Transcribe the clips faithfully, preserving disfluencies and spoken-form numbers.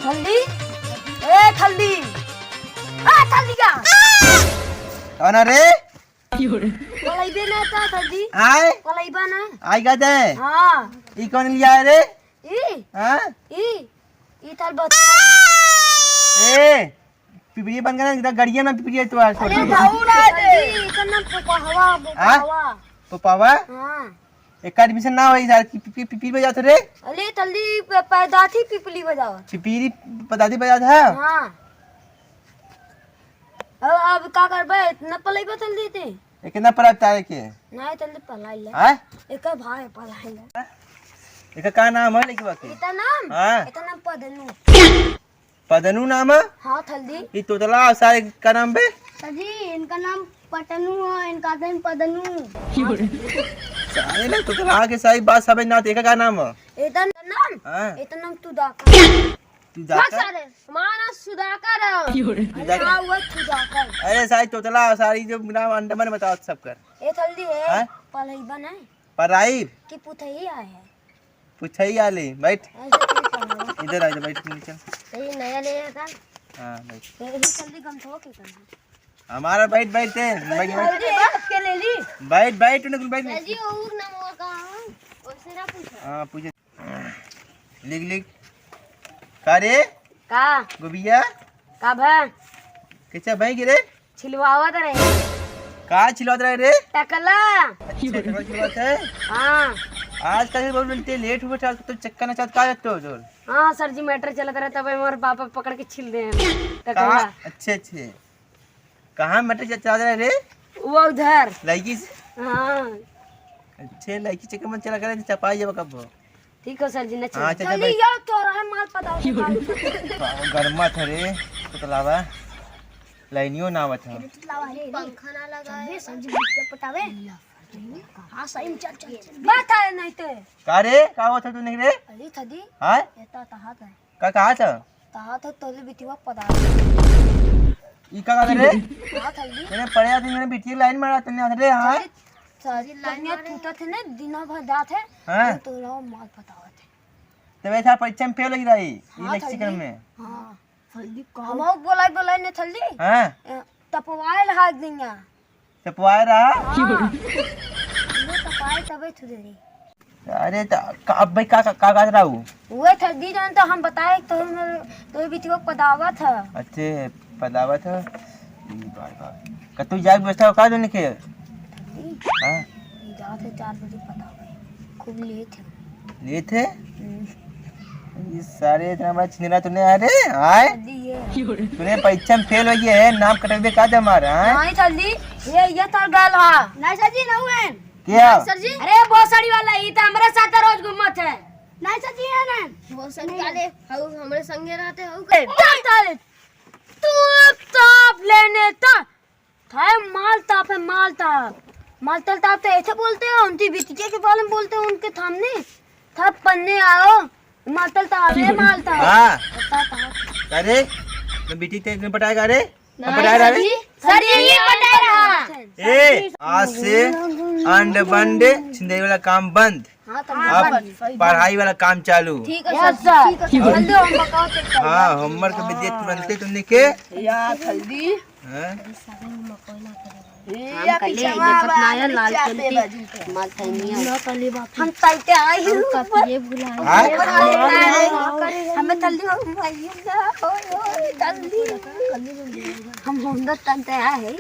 थल्दी, ए थल्दी, ए थल्दी का? कौन है रे? पलैबे ना था थल्दी। आए? पलैबा ना। आई का दे? हाँ। ई कौन लिया है रे? ई? हाँ? ई? ई थार बच्चा। ए, पिपरी बन गया ना, इधर गड़िया में पिपरी है तो आज अरे छोड़ दे। बाबू ना दे। ई का नाम पोपहवा, हाँ? पोपहवा। पोपहवा? हाँ। एक आदमी से ना होई यार, कि पिपरी, पिपरी बजात रे। अरे तल्ली प-, पैदा थी पिपली बजावा। पिपरी पदादी बजात है? हाँ। अब, अब का करबे? इतना पलई बतल देते। ये कितना पड़ा तारे के? नहीं, तल्ली पलाई ले। हाँ? एक भाई पलाई ले। एक का नाम है लेकिन बाकी? इतना नाम? हाँ। इतना नाम पदनू। पदनू नाम है? हाँ, थल्दी। ई तोतला और सारे का नाम बे? सर जी, इनका नाम पटनू है, इनका नाम पदनू। सारे ना तोतला के सारी बात समझ ना आती, एका का नाम है? एतन नाम? हाँ। एतन नाम तुदाकर। तुदाकर? हाँ, सारे। हमारा नाम सुधाकर है। सुधाकर। हाँ, वो तुदाकर। अरे सारी तोतला और सारी जो नाम अंडमान बताओ सबकर। ए थल्दी है, हाँ? पलईबा नहीं। पराइब? कि पुथई आए है। पुछाई आले, बैठ। ऐसे क्यों पढ़ा? इधर आ जा, बैठ नीचे। ये नया नया का? हाँ, बैठ। ये, ये जल्दी गम थोड़ा के करना। हमारा बैठ, बैठ, ए, बैठ, बैठ। अरे, बाप के ले ली। बैठ, बैठ, उन्हें बैठ। सर जी, वो ना वो का, वैसे ना पूछो। हाँ, पूछे। लिख, लिख। का रे? का? गोबिया? का भा? कैसे भाई गिरे? छिलवावत रहे। का छिलवावत रहे रे? टकला। अच्छा, टकला छिलवावत है? हाँ। आजकल बहुत मिलते लेट हुआ था, तो चक्का ना चाहत का रहते हो जोर? हाँ सर जी, मैटर चलत रहे, तब हमारे पापा पकड़ के छिल दे हैं। टकला। कहाँ? अच्छे, अच्छे। कहाँ मैटर च-, चलत रहे रे? वो उधर। लड़की से? हाँ। अच्छे, लड़की चक्कर में चला करे, चपाई जब कब? ठीक हो सर जी, न हाँ, चल। चल, चल, चल, भाई। यार, तोरा है माल पता होता है। बाबा, गरमा था रे, तो लावा। लाइनियो ना आवत है। पंखा ना लगा है। सर जी, बिस्कुट पटावे। हाँ, सही में चल, चल, चल। बात है नहीं तो। का रे? का होत है तू नहीं रे? अरे, थदी। हाँ? ये तो तहात है। का कहा था? कहा था तोले बिटिया पदा। ई का करे रे? कहा था जी? मैंने पढ़े आते, मैंने बिटिया लाइन मारा तन्ने आते रे, हाँ? सारी लाइन मारे। टूटा थे ना, दिना भर जात है। हाँ। तो रहो माल पतावत है। तो वैसा परीक्षा में फेल हो रही, हाँ, इलेक्ट्रिकल में। हाँ। थल्दी का? हम बोलाई, बोलाई ने थल्दी। हाँ। ए, तपवाए लहाग दिया। चपवाए रहा? हाँ। वो तपाए तबे थुरे रे। अरे त का, अब भाई का, का, का कहत रहा हूँ? उहे थर्दी जौन तो हम बताए तो हम, तो बिटिया पदावत है। अच्छे पदावत है। ई बार बार। कतू जाए व्यवस्था का जो निके? हाँ? ई जात है चार बजे पदावे। खूब लेट है। लेट है? हम्म। ये सारे इतना बड़ा छिंदरा तूने, अरे, आए? जल्दी ये। तूने परीक्षा में फेल हो गया है, नाम कटवे का दे हमारा, आए? नहीं सर जी, ये, ये तर गल हा। नहीं सर जी, नहीं है। क्या? नहीं सर जी। अरे, भोसड़ी वाला, ये तो हमारे साथ रोज घूमत है। नहीं सर जी, ये नहीं। भोसड़ी वाले, हम, हमारे संगे रहते हो। ए, चल, चल। तू ताप लेने ता। थाए माल ताप है, माल ताप। माल तल ताप तो ऐसे बोलते हैं, उनकी बिटिया के बारे में बोलते हैं, उनके सामने। था पन्ने आओ, माल तल ताप है, माल ताप। हाँ। बता, बता। अरे, मैं बिटिया के नहीं पटाएगा रे? नहीं, पटाए रहा सर जी। सर जी, ये पटाए रहा। ए, आज से अंड बंड छिंदई वाला काम बंद। हाँ, तो अब बंद। पढ़ाई वाला काम चालू। ठीक है, यस, सर जी, सर। ठीक है, सर। जल्दी होमवर्क आओ, चेक कर लो। हाँ, होमवर्क भी दे तुरंते तुमने के। या, जल्दी। हाँ? ए, हम या कल पीछे ले, वा, देखत वा, ना आया, लाल चापे चल के बाजू पे। माल थैनिया। हम कल के आए हम हैं। कब ये भुलाए? हाँ? हमें जल्दी होमवर्क, ओए, ओए, जल्दी। हम होमवर्क करते आए हैं।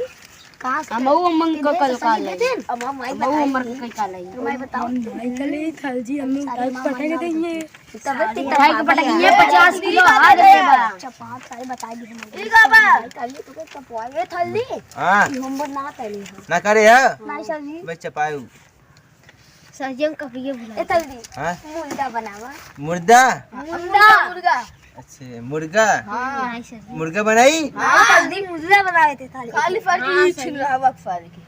कहाँ से? हम वो अमन को कल काल है। हम, हम माई हम वो बताई। अमर को कल काल है। तो माई बताओ। हम माई कल ही थल जी, हम सारे मामा पटक यहाँ देंगे। तबे तो सारे पटक देंगे, पचास किलो हाथ है बा। चपात सारे बता दी हम। ई का बा? कल ही तुमको चपवाए थल दी। हाँ। ई होमवर्क ना करे हो। ना करे है? नहीं सर जी। बस चपायू। सर जी, हम कपिए भुला ए, जल्दी। हाँ? मुर्दा बनावा। मुर्दा? मुर्दा। मुर्गा। अच्छे, मुर्गा? हाँ। नहीं, सर जी। मुर्गा बनाई? हाँ, जल्दी मुर्दा बनाए थे थाली। खाली फर्जी हाँ, सर जी। छिलवावा के फर्जी।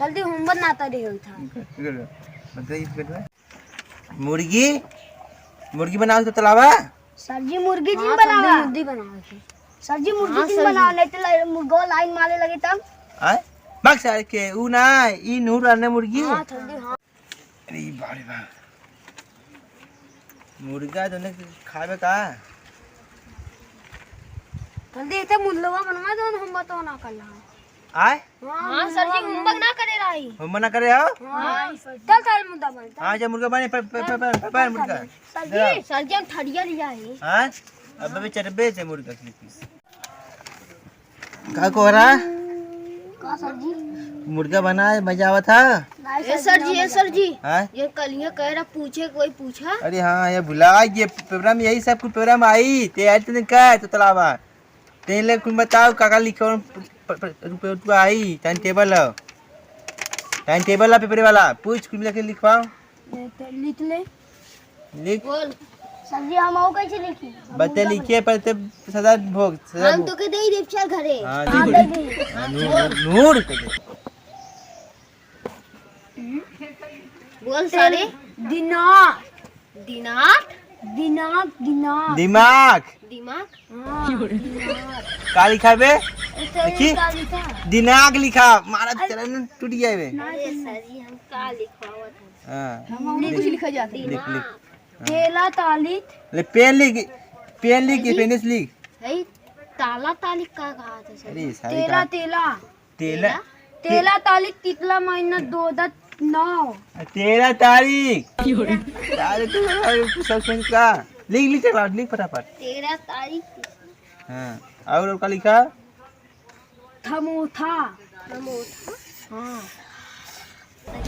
जल्दी होमवर्क ना तो दे होई था। बताइए, बताइए। मुर्गी? मुर्गी बनाओ तो तलावा? सर जी, मुर्गी जिन हाँ, बनावा। सर जी, मुर्गी बनावा थे। सर जी, मुर्गी हाँ, जिन सर बनावा, जी। नहीं तो ला-, मुर्गो लाइन मारे लगे तब। आय? भाग सारे के, ऊ ना, ई नूर आने मुर्गी। हाँ, सर जी, हाँ। अरे, ई बाप रे बाप। मुर्गा तो नहीं खावे का? जल्दी इते मुल्लवा बनवा दो ना, हम तो ना कर रहा। आय? हाँ, सर जी, homework ना करे रही। Homework ना करे हो? हाँ, चल, चल, मुर्गा बन, चल। हाँ, जा मुर्गा बने, प-, प-, प-, प-, प-, प-, मुर्गा। सर जी, सर जी, हम थरिया लिया है। हाँ? अब बे चरबे से मुर्गा की पीस। का कोहरा? का सर जी? मुर्गा बना है, मजा आवत है? नहीं ए सर जी, ए सर जी। हाँ? ये कलिया कह रहा पूछे, कोई पूछा? अरे हाँ, ये भुला गए, program यही सब कुछ program आई, तैयारी तो नहीं कर, तो तलावा। तेले कुल बताओ, का का लिखो, प-, प-, रुपये उठवा आई, time table हो। Time table ला paper वाला, पूछ कुल मिला के लिखवाओ। ये तो लिख ले। लिख। बोल। सर जी, हम आऊ कैसे लिखी? बते लिखिए, पर ते सदा भोग, सदा हम भोग। तो के दे ही देब, चल घरे। हाँ, हाँ, दे दे दे। दे। हाँ, नूर, नूर, नूर के दे। बोल सारे। दिना। दिनाक? दिनाक, दिनाक। दिमाग। दिमाग? हाँ, दिनाक। का लिखा बे? ऐसे देखी? का लिखा? दिनाक लिखा। मारा अरे। चलन टूट गया बे। ना, अरे ना। सर जी, हम का लिखवावत हैं? हाँ। हम हमने कुछ लिखा जाता है। लिख, लिख। हाँ। तेला तालित। ले पेन लिख, पेन लिख, अरे। पेन से लिख। है, ताला तालित का कहा था सर? अरे, सारी तेला, का तेला। तेला, तेला? तेला तारीख कितला महीना दो दस नौ। तेरह तारीख। अरे तू, अरे तू सब सुन का? लिख, लिख, चला, लिख फटाफट। तेरह तारीख। हाँ, और, और का लिखा? थमोथा। थमोथा? हाँ।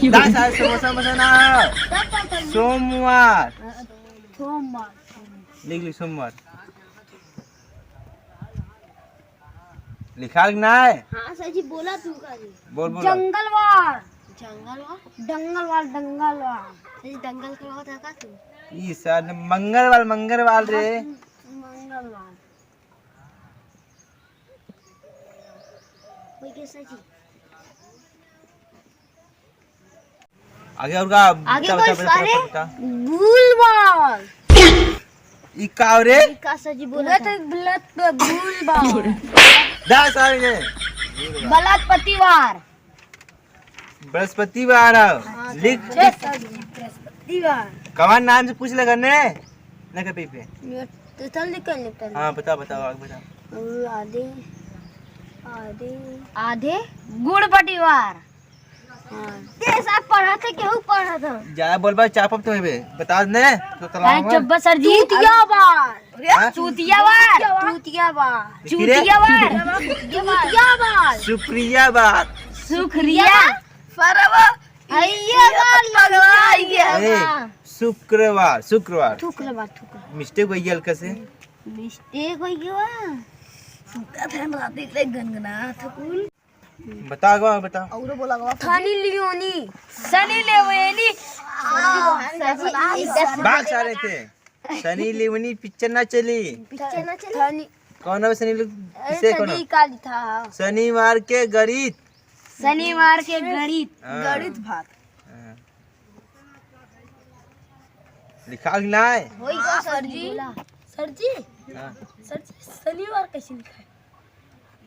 दास आज समोसा, समोसा ना। तब का करना? सोमवार। सोमवार। लिख, लिख, सोमवार। लिखाल कि नाय? हाँ सर जी, बोला तू का जी। बोल, बोल। जंगलवार। जंगलवार? डंगलवार, डंगलवार। सर जी, डंगल करवा था का तू? ई सर, मंगलवार, मंगलवार रे। मंगलवार। वही के सर जी। आगे और का? आगे बता, कोई बता, बता, सारे बता, बता। बुलवार। ई का हो रे? ई का सर जी बोला वह था? तो गलत पे बुलवार। दा सारे के। बलस्पतिवार। बृहस्पतिवार आओ। हाँ, लिख। छे सर जी, बृहस्पतिवार। कवन नाम से पूछ लगा ने? ना के पे पे। ये तो चल निकल, निकल। हाँ, बताओ, बताओ, आगे बताओ। आधे, आधे। आधे गुड़ बटिवार। हाँ। ते सब पढ़त है, केहू पढ़त है? ज्यादा बोलबा, चापब तो हेबे। बता ने, तो तलाव भाई, में। चुप बा, सर जी। तूतिया बार। हाँ? तूतिया बार। तूतिया बार। फिर? चूतिया बार। चूतिया बार। शुक्रिया बार। शुक्रिया। फरवा। अइया बार, पगला अइया ए, बार। शुक्रवार, शुक्रवार। शुक्रवार, शुक्रवार। Mistake हो गया हल्का से। Mistake हो गया। सुता था हम रात में, इतने गनगना था कुल। बता गवा, बता। औरो बोला गवा। थानी लियोनी। सनी लेवेनी। बाग सारे थे। सनी लियोनी picture ना चली। Picture ना चली? थानी कौन है सनी लियोनी? अरे, किसे कौन है? सनी का लिखा है। शनिवार के गणित। शनिवार के गणित। हाँ। गणित भात। हाँ। लिखा कि नाय? होई का हाँ, सर सर जी। जी। बोला। सर जी। हाँ। सर जी, शनिवार कैसे लिखा है?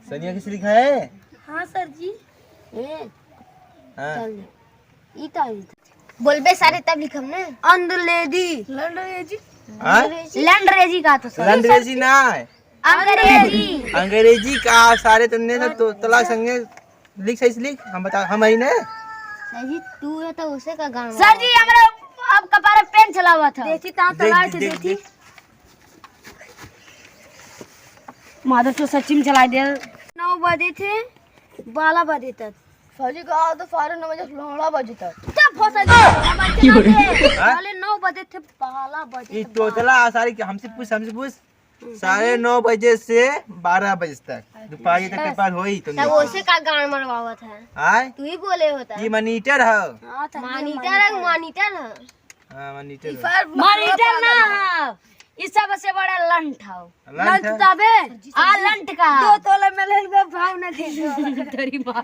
सनिया किसे लिखा है? हाँ सर जी। ए, हाँ। चल, ई तो आई। बोलबे सारे तब लिखम ना। अंग्रेजी। लंडरेजी। हाँ? लंडरेजी का तो सर। लंडरेजी ना है। अंग्रेजी। अंग्रेजी का सारे तुमने तो, तो तला संगे लिख, सही से लिख। हम बता, हम आई ने। सर जी, तू है तो उसे का गाँव सर जी, हमरा अब कपारे पेन चलावा था। देखी ता देख, तला देख, से देख, देखी। देख। माधव तो सचिन चला दे। नौ बजे थे, बारह बजे तक। सर जी कहा तो साढ़े नौ बजे से नौ बजे तक। क्या फंसा जी? हाँ? साढ़े नौ बजे थे, बारह बजे ई तक। तोतला सारी के हमसे पूछ, हमसे पूछ। साढ़े नौ बजे से बारह बजे तक। दोपहर तक के पार होई तो तब नहीं। उसे का गान मरवावत है? आय? तू ही बोले होता। ये monitor है। हाँ, तो monitor है, monitor है। हाँ, monitor है। Monitor ना है। ई सबसे बड़ा लंठ हौ। लंठ लंठ है? तबे? आ लंठ का? दो तोला में ले लेबे, भाव ना दे। तेरी माँ।